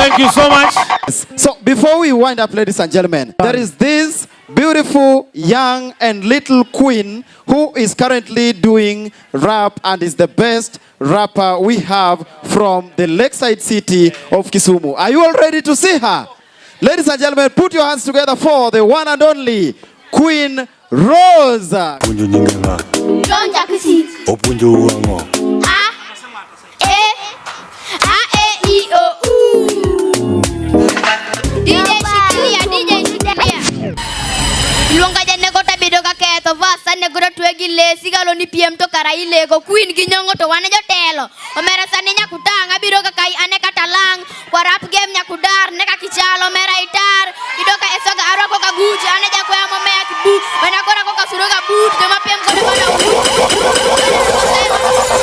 Thank you so much. So before we wind up, ladies and gentlemen, there is this beautiful young and little queen who is currently doing rap and is the best rapper we have from the lakeside city of Kisumu. Are you all ready to see her? Ladies and gentlemen, put your hands together for the one and only Queen Rose. Puonjo nyinge ng'a? John Jackson. Opuonjo ang'o? A E A E I O U. DJ shikilia, DJ shikilia. Iluonga janego tabedo ka ketho vas anego to twe gi lesi galo ni piem to kara ileko queen gi nyongo to wan e jotelo. Omera sani nyakutang abiro ka kai ane kata lang kwa rap game nyakudar ne ka kichalo omera itar idoka esoga arwako ka Gucci ane jakwaya momeya kibu wena kora koka suro ga boot joma piem kode bana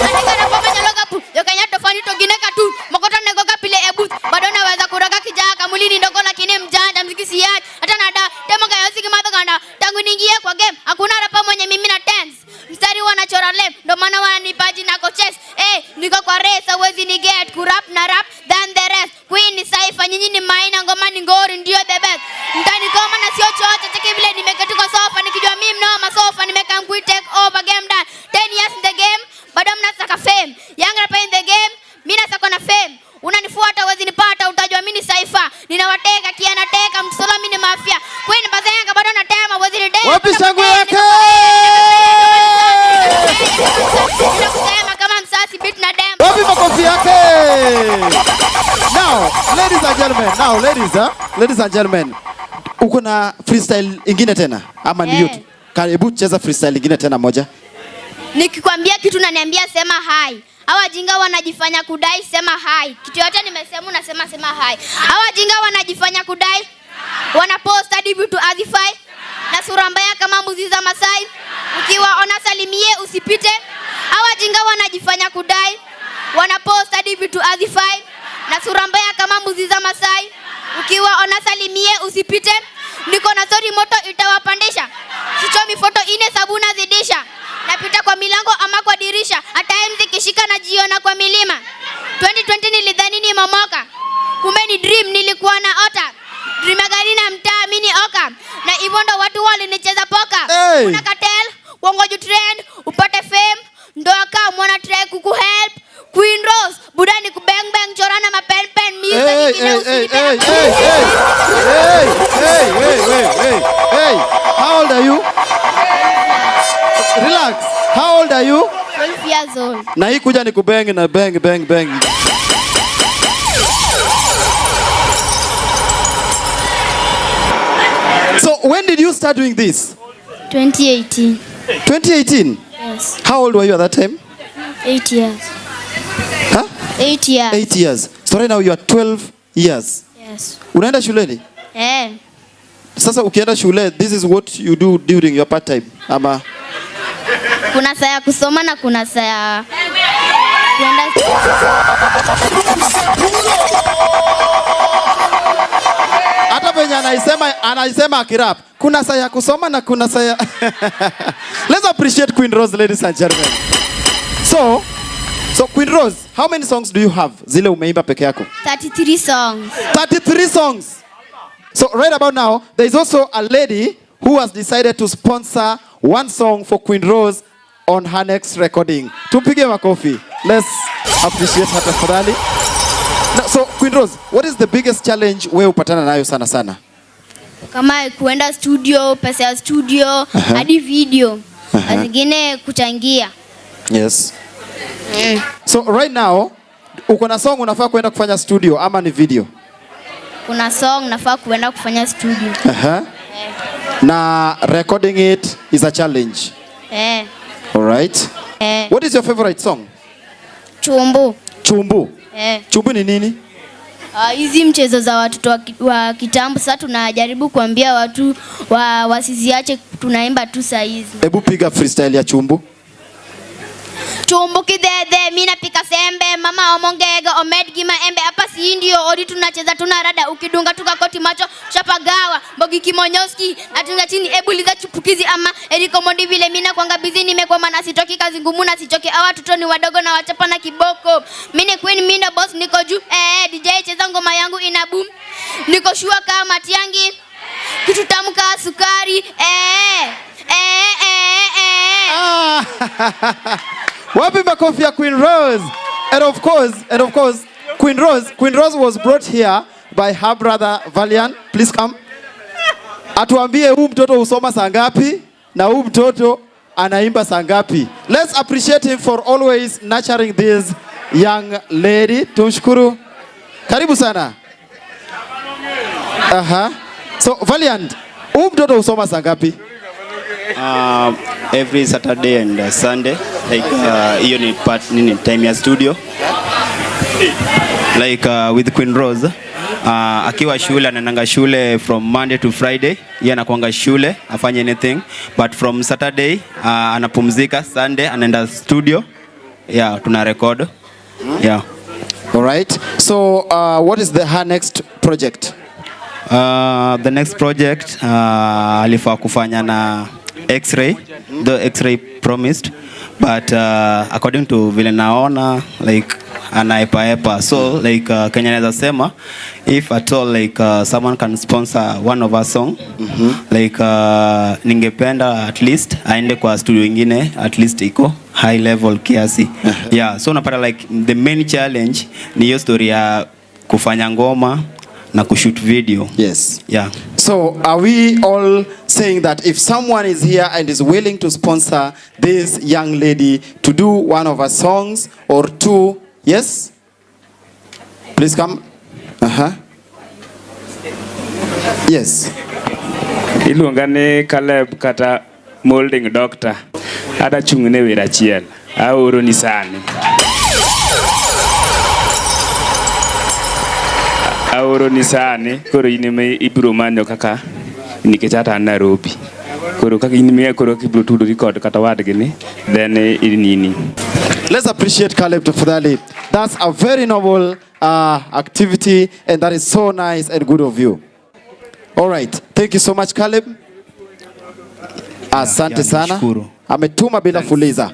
ane kana poma nyalo ga pu yo Kenya to fani to gine katu moko to nego ka pile e booth bado naweza kuraga kijaka mwili ni ndogo lakini mjanja mziki siachi hata nada temo kayo siki madho ganda tangu niingie kwa game hakuna rapa mwenye mimi na tense mstari wanachora lem ndo maana wananipa jina coaches niko kwa race hawezi ni get kurap na rap than the rest. Queen ni saifa nyinyi ni maina ngoma ni ngori ndio the best mtanikoma na sio chocho cheki vile nimeketi kwa sofa nikijua mimi mnoma sofa nimekaa mkui take over game done 10 years in the game bado mnasaka fame young rapper in the game mimi nasaka na fame unanifuata huwezi nipata utajua mimi ni saifa ninawateka kianateka msolo mimi ni mafia Queen bazenga bado natema huwezi ni dema. Wapi shangwe yake? Ninakusema kama msasi beat na dema. Wapi makofi yake? Now, ladies and gentlemen, now ladies, huh? Ladies and gentlemen, uko na freestyle ingine tena ama ni hiyo tu? Eh. Karibu cheza freestyle ingine tena moja. Nikikwambia kitu naniambia sema hai. Hawa jinga wanajifanya kudai sema hai. Kitu yote nimesema unasema sema hai. Hawa jinga wanajifanya kudai. Wanapost hadi vitu hazifai. Na sura mbaya kama mbuzi za Masai. Ukiwaona salimie usipite. Hawa jinga wanajifanya kudai. Wanapost hadi vitu hazifai. Na sura mbaya kama mbuzi za Masai. Ukiwaona salimie usipite. Niko na story moto itawapandisha. Sichomi foto ine sabuna zidisha. Napita kwa milango ama kwa dirisha. Hata zikishika najiona kwa milima. 2020 nilidhani ni momoka. Kumbe ni dream nilikuwa na ota. Dream ya gari na mtaa mimi ni oka. Na hivyo ndo watu walinicheza poka. Hey! Kuna cartel, uongoju trend, upate fame, ndo aka mwana try kukuhelp. Queen Rose, buda ni kubang bang chora na mapen pen mimi Hey, nyingine hey, hey, usinipe hey, hapa. hey, hey, hey, hey, hey, hey, hey. How old are you? Relax. How old are you? 12 years old. Na hii kuja ni kubang na bang bang bang. So when did you start doing this? 2018. 2018? Yes. How old were you at that time? 8 years. Huh? 8 years. 8 years. So right now you are 12 years. Yes. Unaenda shuleni? Eh. Sasa ukienda shule, this is what you do during your part time ama? Kuna saa ya kusoma na kuna saa ya kuenda. Hata venye anaisema akirap. Kuna saa ya kusoma na kuna saa ya Let's appreciate Queen Rose, ladies and gentlemen. So Queen Rose, how many songs do you have? Zile umeimba peke yako? 33 songs. 33 songs. So right about now, there is also a lady who has decided to sponsor one song for Queen Rose on her next recording. Tupige makofi. Let's appreciate her tafadhali. Now, so Queen Rose, what is the biggest challenge wewe upatana nayo sana sana? Kama kuenda studio, pesa ya studio, hadi video. Na zingine kuchangia. Yes. So right now, uko na song unafaa kuenda kufanya studio ama ni video? Kuna song nafaa kuenda kufanya studio. Na recording it is a challenge. All right. What is your favorite song? Chumbu. Chumbu. Chumbu ni nini? Hizi mchezo za watoto wa kitambo sasa tunajaribu kuambia watu wasiziache, tunaimba tu saa hizi. Hebu piga freestyle ya Chumbu. Chumbu kidhedhe, mi napika sembe, mama omongega, omed gi maembe. Hapa si ndio odi tunacheza tuna rada, ukidunga tukakoti macho chapagawa, mbogi kimonyoski, natunga chini ebuliza chupukizi ama Eriko Mondi vile mi nakwanga busy nimekwama na sitoki kazi ngumu na sichoki, hawa watoto ni wadogo na wachapa na kiboko. Mi ni queen, mi ndo boss, niko juu, eh, DJ cheza ngoma yangu ina boom. Niko sure kama Matiang'i, kitu tamu kama sukari, eh, eh, eh, eh. Ah. Wapi makofi ya Queen Rose? And of course, Queen Rose was brought here by her brother Valian. Please come. Atuambie huu mtoto husoma saa ngapi na huu mtoto anaimba saa ngapi. Let's appreciate him for always nurturing this young lady. Tumshukuru. Karibu sana. Aha. So Valiant, huu mtoto husoma saa ngapi? Every Saturday and Sunday, like hiyo ni part nini time ya studio, like with Queen Rose, akiwa shule anaendanga shule from Monday to Friday, yeye anakuanga shule afanye anything, but from Saturday anapumzika, Sunday anaenda studio, yeah, tuna record, yeah. All right. So what is the her next project? The next project alifaa kufanya na X-ray, the X-ray promised, but according to vile naona, like anaepaepa, so like Kenya naweza sema, if at all like someone can sponsor one of our song, like ningependa at least aende kwa studio ingine, at least iko high level kiasi, yeah. So unapata like the main challenge ni hiyo story ya kufanya ngoma na kushoot video. Yeah. So are we all saying that if someone is here and is willing to sponsor this young lady to do one of her songs or two, yes? Please come. Yes. Iluonga ni Caleb kata Molding Doctor. Ada chung' ne wer achiel. Aoro ni sani. Aoro ni sani, koro in ema ibiro manyo kaka nikech ata an Nairobi. Koro kaka in ema koro ibiro tudori kod kata wadgi ni, then inini. Let's appreciate Caleb tafadhali. That's a very noble activity and that is so nice and good of you. All right. Thank you so much, Caleb. Asante Yeah, sana. nashukuru. Ametuma bila fuliza.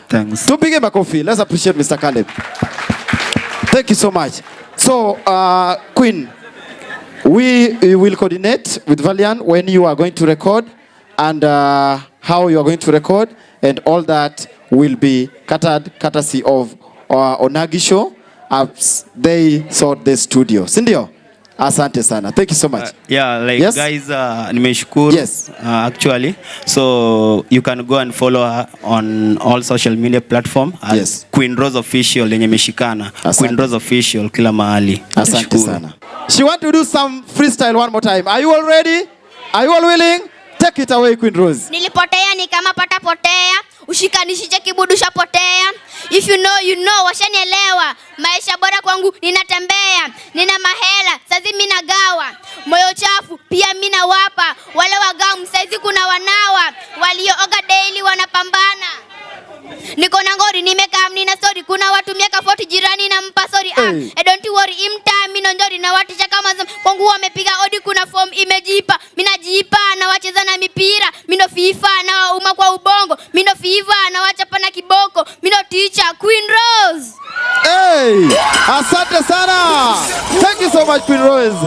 Thanks. Tupige makofi. Let's appreciate Mr. Caleb. Thank you so much. So, Queen, we will coordinate with Valian when you are going to record and how you are going to record, and all that will be catered courtesy of Onagi Show as they sort the studio. Sindio? Asante sana. Thank you so much. Yeah, like Yes? guys, nimeshukuru. Yes. Actually, so you can go and follow her on all social media platform as Yes. Queen Rose Official yenye imeshikana. Asante. Queen Rose Official kila mahali. Asante Nashukuru. Sana. She want to do some freestyle one more time. Are you all ready? Are you all willing? Take it away, Queen Rose. Nilipotea ni kama pata potea, ushikanishiche kibudu shapotea. If you know, you know, washanielewa. Maisha bora kwangu ninatembea, nina mahela saizi mina gawa, moyo chafu pia mina wapa wale wagamu saizi kuna wanawa waliooga daily wanapambana. Niko na ngori nimekaa nina story, kuna watu miaka 40 jirani na mpa sorry. Ah, Hey. eh, don't worry imta mino njori na watisha kama kwangu wamepiga odi, kuna form imejipa minajipa na wacheza na mipira mino FIFA na wauma kwa ubongo mino FIFA na wachapa na kiboko mino teacher Queen Rose. Hey, asante sana. Thank you so much, Queen Rose.